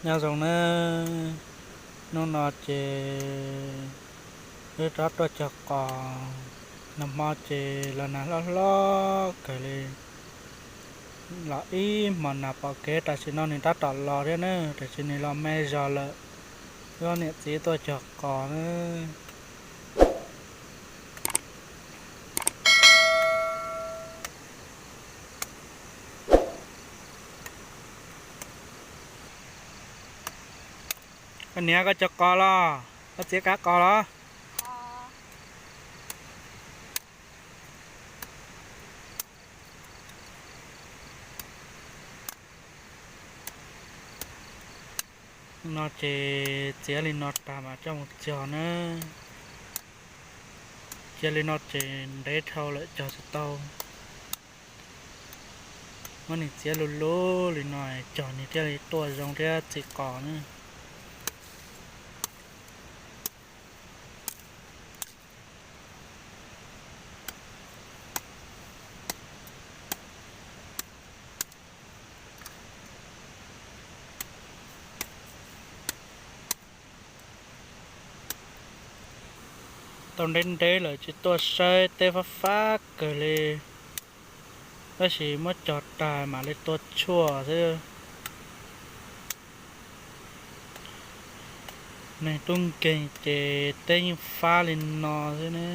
Nyob zoo nawb, hnub no ces wb rov tuaj cog qos. Nag hmo ces los nag hlob hlob kawg li, los ib hmos nag pom kev. Tam sim no nws tab tom los thiab na, tam sim nws los me zog lawm. Wb niam txiv tuaj cog qos na. Koj niam, koj cog qos los? Koj txiav kav qos los? No ces txiav li no tag mas coj mus cog na. Txiav li no ces ntev dhau lawm cog tsis tau. Muab nws txiav luv luv li no cog nws thiaj li tuaj zoo thiab txi qos na. Tau ntev ntev lawm tsis tuaj saib, teb fab fab kawg li. Tab sis muab cog tag mam li tua tshuaj xwb. Neeg tub nkeeg ces teb yeej fab li no xwb ne.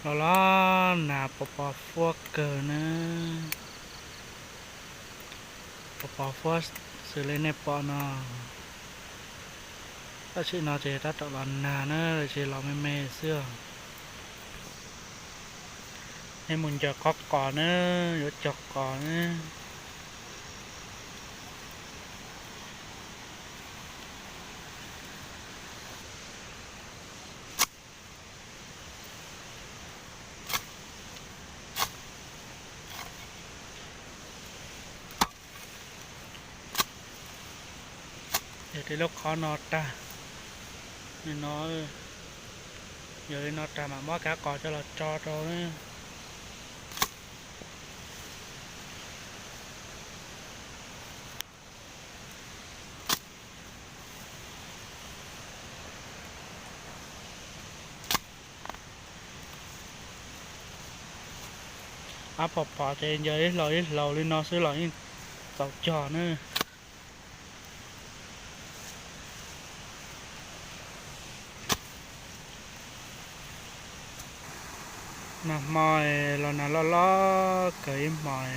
Los los nag pos pos fuab kawg na. Pos pos fuab xws li nej pom no. Tam sim no ces tab tom los nag na, tsis los me me xwb os. Nej mus ncaws qhov qos na, yuav cog qos na. Yog li lub qhov no tag, no, yog li no tag mam muab kav qos coj los tso rau na. Ab, pom pom ces ncaws ib hlau ib hlau li no xwb los yeej txaus cog na. Nag hmo los nag loj loj kawg ib hmos.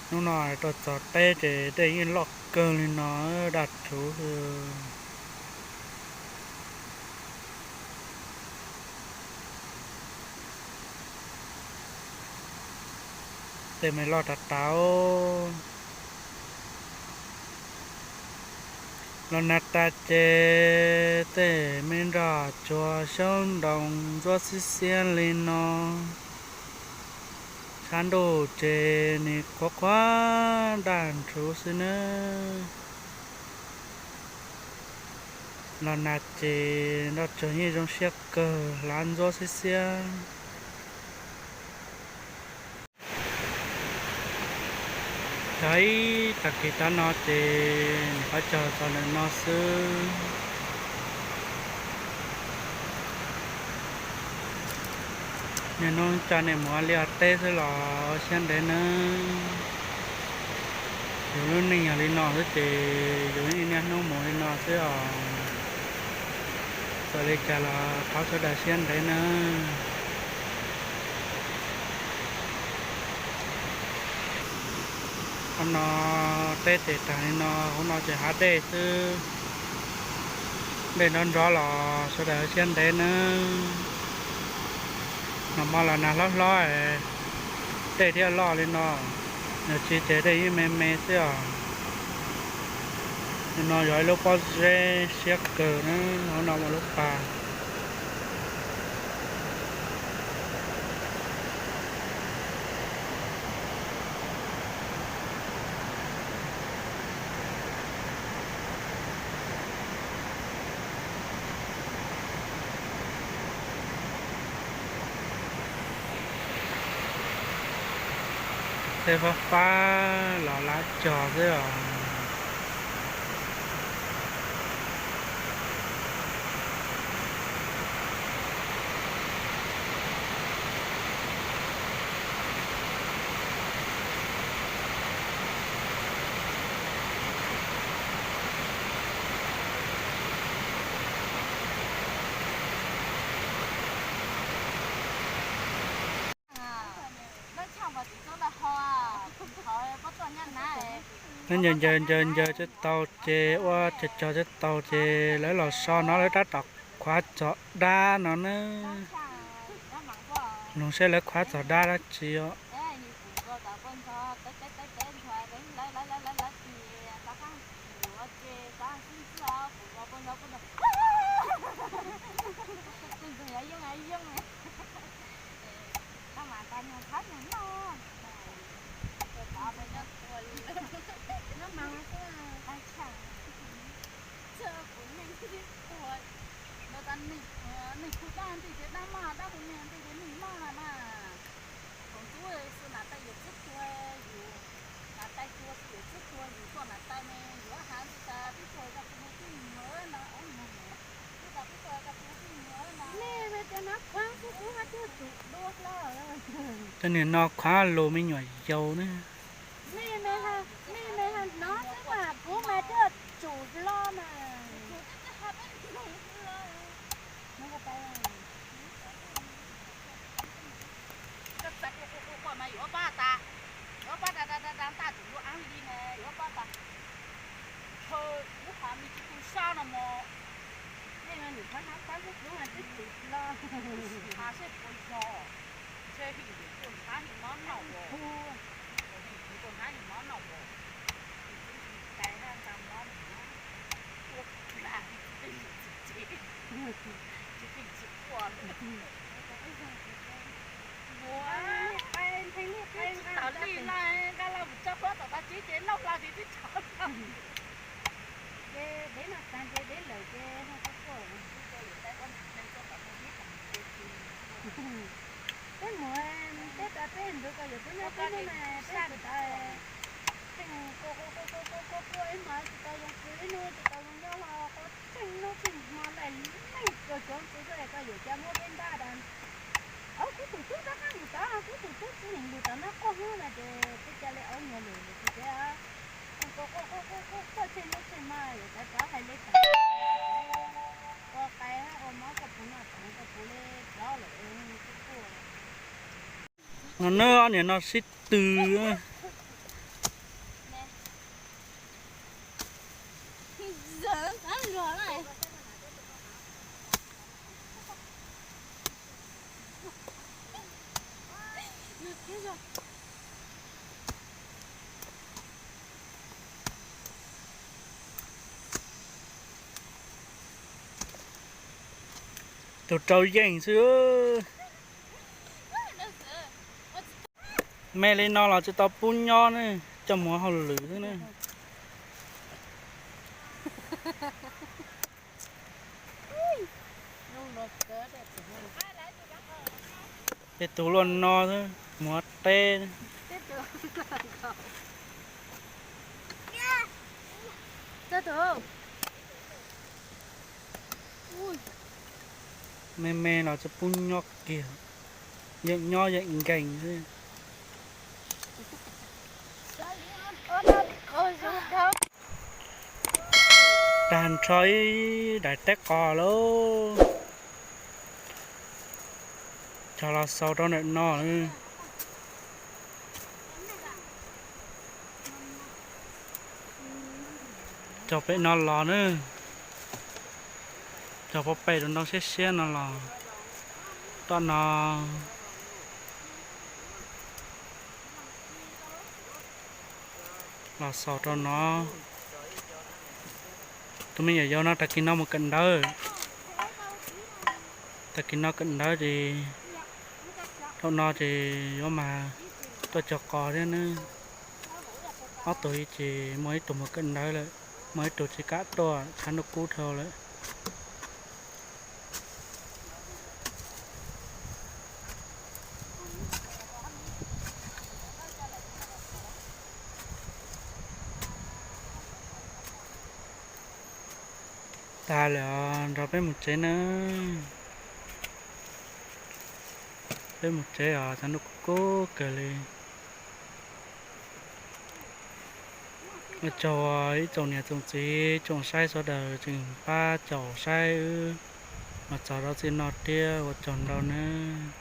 Hnub no tuaj txog teb ces dej yeej loj kawg li no, daj rhuv xwb. Tej me loj tas tas. Los nag tas ces tej me nroj tsuag xyoob ntoos ntxuab xiab xiab li no. Tshav ntuj ces nws qhuav qhuav daj ntshuv xwb nawb. Los nag ces nroj tsuag yeej zoo siab kawg, hlav ntxuab xiab xiab. Cog ib tag kis tav no ces nws qhov cog txog ntawm no xwb. Niaj hnub coj nej mus ua liaj ua teb xwb los siab ntev nawb. Yus lub neej yog li no xwb ces yus niaj hnub mus li no xwb os. Txawm li cas los thov sawv daws siab ntev nawb. Qhov no teb tes tag li no, hauv no ces hav dej xwb. Dej nrov nrov los sawv daws siab ntev nawb. Nag hmo los nag hlob hlob, dej thiaj loj li no. Nag tsis ces dej yeej me me xwb os. Li no yog ib lub pob zeb siab kawg na, hauv no muaj lub pas. Tej fab fab los lav cog xwb os. Nws ncaws ncaws ncaws ncaws cov tau ces ua cog cog cov tau ces lawv los so no lawv rab tom khuav txog dab no na. Nug seb lawv khuav txog dab dab tsi os. Neeg khu dab ntxwg ces dab maj, dab khu neeg ntxwg ces neeg maj na mas. Thaum ntxub xwb nas tais yuav txwb tuag yus, nas tais tuag xwb yuav txwb tuag yus, tuaj nas tais ne yuav has ntxwg tas pib tuag tas kuv mus tij nyuag na, ntxwg tas pib tuag tas kuv mus tij nyuag na. Nej cov no khuab xwb kuv haj tuaj tsum dua hlo. Cov niag no khuab lus me nyuam yaus na. Nej me, nej me hnov xwb mas kuv mas tuaj tsum hlo mas. Koj txais quaj quaj quaj quaj mas yuav pab tas, yuav pab tas tas tas tas ntaj tsis ntuj ab li ne, yuav pab tas. Chaw kuv has me tsis tu sab no mos. Tej no nws qhov no qhov xwb kuv mas twb tsis los. Has seb puas yog, ntshe him ntim tuaj ntshav him mob noj os. Him ntim tuaj ntshav him mob noj os. Him txiv him tais hab nta mob na. Ua dag tsis tsis tsis tsis quaj. Ua, tsis tau li lawm, nqa los mus tso huab tom tag tsev ces lauj hlau ces twb tso. Ces deb no tag ces deb lawm ces ho tau quaj. Peb mus, peb tas peb ntxuav ko yuav peb noj peb hnub na peb tsis tas. Tseem quaj quaj quaj quaj quaj quaj ib hmos tsis tau zoo pw ib hnub tsis tau zoo nyob ho quaj tseem hnub tseem hmo laim leej kawg cov ntxuav xwb ko yuav cov muab peb ntaj tas. Au, kuv tus tub rov qab mus tod, kuv tus tub txiv neej mus tom no quaj hwb no ces peb ca li au nyuag lwm lwm tus tsev. Quaj quaj quaj quaj quaj quaj tsheej hnub tsheej hmo yuav txawv txawv hais li cas. Ua qai ua mob koj puas noj tod koj puas li rov lawm kuj quaj. No na, ob niam no sib tw. Tus rau yeej xwb. Me li no los tsis tau pub nyob ne, coj mus hauj lwm xwb ne. Tej tus luaj no xwb, mus teb. Me me los tsis pub nyob kiag, yeej nyob yeej nkees xwb. Tag nrho ib daim teb qos lauj. Cog los xaus rau ntawm no. Cog pem no los na. Cog pem rau ntoo siab siab no los. Tom no. Los xaus rau no. Tus me nyuam yaus no tag kis no mus kawm ntawv. Tag kis no kawm ntawv ces thaum no ces yuav mas tuaj cog qos thiab ne. Ob tug ces muaj ib tug mus kawm ntawv lawm, muaj ib tug tsis kam tuaj tshav ntuj kub dhau lawm. Tag lawm os, nrog peb mus tsev nawb. Peb mus tsev os, tshav ntuj kub kub kawg li. Ua tsaug ib tsoom niam tsoom txiv tsoom saib sawv daws tseem pab caum saib wb los txog rau txij no thiab, ua tsaug ntau nawb.